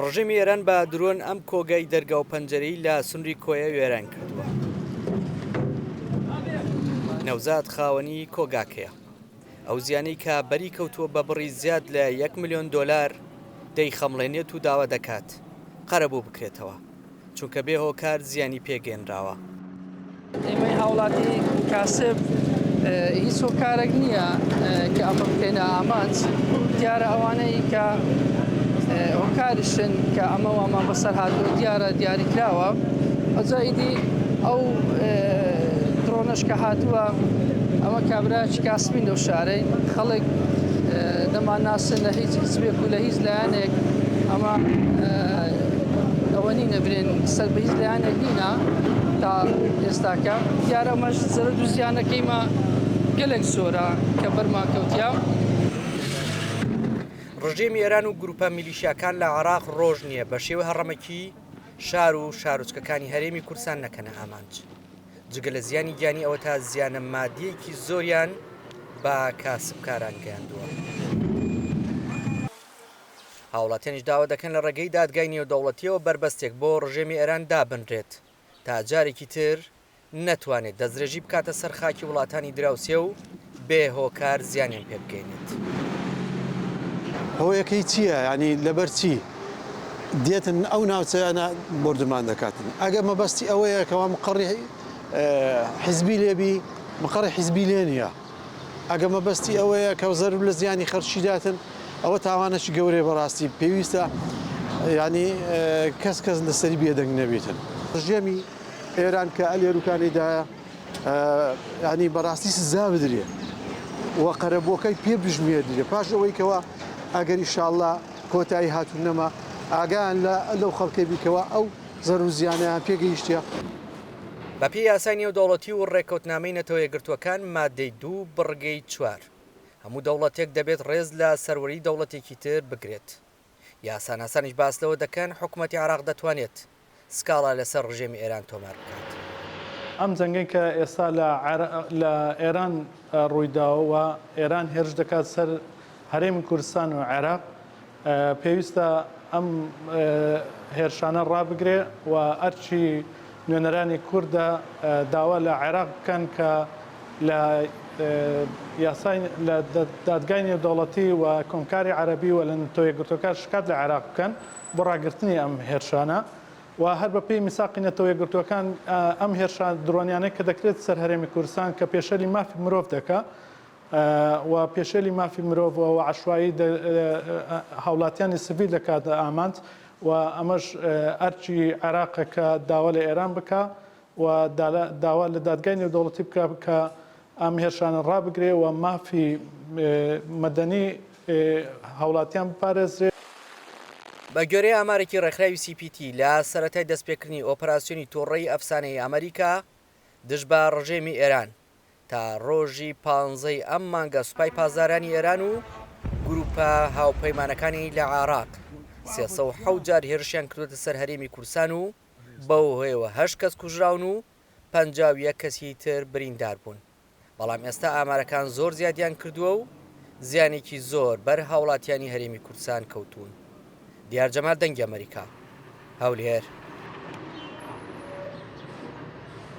ڕژێمی ئێران بە درۆن ئەم کۆگای دەرگا و پەنجەرەی لە سنووری کۆیە وێران کردووە. نەوزاد خاوەنی کۆگاکەیە. ئەو زیانەی کە بەری کەوتووە بە بڕی زیاد لە یەک ملیۆن دۆلار دەیخەمڵێنێت و داوا دەکات قەرەبوو بکرێتەوە. چونکە بێ هۆکار زیانی پێگەیەنراوە. ئێمەی هاوڵاتی کاسب هیچ هۆکارێک نییە کە ئەمە بکەینە ئامانج، دیارە ئەوانەی کە هۆکاریشن کە ئەمە وامان بەسەر هاتووە دیارە دیاریکراوە ئەجا ئیدی ئەو درۆنەش کە هاتووە ئەمە کابراکی کاسبین لەو شارەی خەڵک دەمانناسن لە هیچ حزبێک و لە هیچ لایەنێک ئەمە ئەوە نینە برێن سەر بە هیچ لایەنێک نینە تا ئێستاکە دیارە ئەمەش زەرەد و زیانەکەیمە گەلێک زۆرە کە بەرمان کەوتە. ڕژێمی ئێران و گروپە میلیشیاکان لە عێراق ڕۆژ نییە بە شێوەی هەڕەمەکی شار و شارۆچکەکانی هەرێمی کوردستان نەکەنە ئامانج. جگە لە زیانی گیانی ئەوەتا زیانە مادییەکی زۆریان بە کاسبکاران گەیاندووە. هاوڵاتیانیش داوا دەکەن لە ڕێگەی دادگای نێودەوڵەتییەوە بەربەستێک بۆ ڕژێمی ئێران دابنرێت تا جارێکی تر نەتوانێت دەستدرێژی بکاتە سەر خاکی وڵاتانی دراوسێ و بێ هۆکار زیانیان پێ بگەینێت. هۆیەکەی چییە یانی لەبەر چی دێتن ئەو ناوچەیانە بۆردومان دەکاتن ئەگەر مەبەستی ئەوەیە کەوا مقەڕی حیزبی لێبی مقەڕی حیزبی لێ نییە ئەگە مەبەستی ئەوەیە کە زەرور لە زیانی خەرچی داتن ئەوە تاوانەکی گەورەیە بەڕاستی پێویستە ینی کەس کەس لەسەری بێدەنگ نەبیتن. ڕژێمی ئێران کە ئەلێروکانی دایە یانی بەڕاستی سزا بدرێ و قەرەبووەکەی پێ بژمێردرێ پاش ئەوەی کەوا ئەگەر ئیشاڵڵا کۆتایی هاتوو نەما ئاگایان لە لەو خەڵکەی بی کەوا ئەو زەرر و زیانەیان پێ گەیشتیە. بەپێی یاسای نێودەوڵەتی و ڕێککەوتنامەی نەتەوە یەکگرتووەکان مادەی دوو بڕگەی چوار، هەموو دەوڵەتێک دەبێت ڕێز لە سەروەری دەوڵەتێکی تر بگرێت. یاساناسانیش باس لەوە دەکەن حکومەتی عێراق دەتوانێت سکاڵا لەسەر ڕژێمی ئێران تۆمار بکات. ئەم جەنگەی کە ئێستا لە لە ئێران ڕوویداوە و ئێران هێرش دەکات سەر هەرێمی کوردستان و عێراق، پێویستە ئەم هێرشانە ڕابگرێ و ئەرکی نوێنەرانی کوردە داوا لە عێراق بکەن کە لە یاسای لە دادگای نێودەوڵەتی و کۆمکاری عەرەبی و لە نەتەوە یەکگرتووەکان شکات لە عێراق بکەن بۆ ڕاگرتنی ئەم هێرشانە و هەر بە پێی میساقی نەتەوە یەکگرتووەکان ئەم هێرشە درۆنیانەی کە دەکرێت سەر هەرێمی کوردستان کە پێشێلی مافی مرۆڤ دەکا و پێشێلی مافی مرۆڤ و عەشوایی هاوڵاتیانی سڤیل دەکاتە ئامانج و ئەمەش ئەرکی عێراقە کە داوا لە ئێران بکا و داوا لە دادگای نێودەوڵەتی بکا کە ئەم هێرشانە ڕابگرێ و مافی مەدەنی هاوڵاتیان بپارێزرێ. بە گوێرەی ئامارێکی ڕێکخراوی سی پی تی، لە سەرەتای دەستپێکردنی ئۆپەراسیۆنی توڕەیی ئەفسانەیی ئەمریکا دژ بە ڕژێمی ئێران تا ڕۆژی پانزەی ئەم مانگە سوپای پاسدارانی ئێران و گروپە هاوپەیمانەکانی لە عێراق 307 جار هێرشیان کردووەتە سەر هەرێمی کوردستان و بەو هۆیەوە هەشت کەس کوژراون و 51 کەسی تر بریندار بوون. بەڵام ئێستا ئامارەکان زۆر زیادیان کردووە و زیانێکی زۆر بەر هاوڵاتیانی هەرێمی کوردستان کەوتوون. دیار جەمال دەنگی ئەمەریکا، هەولێر.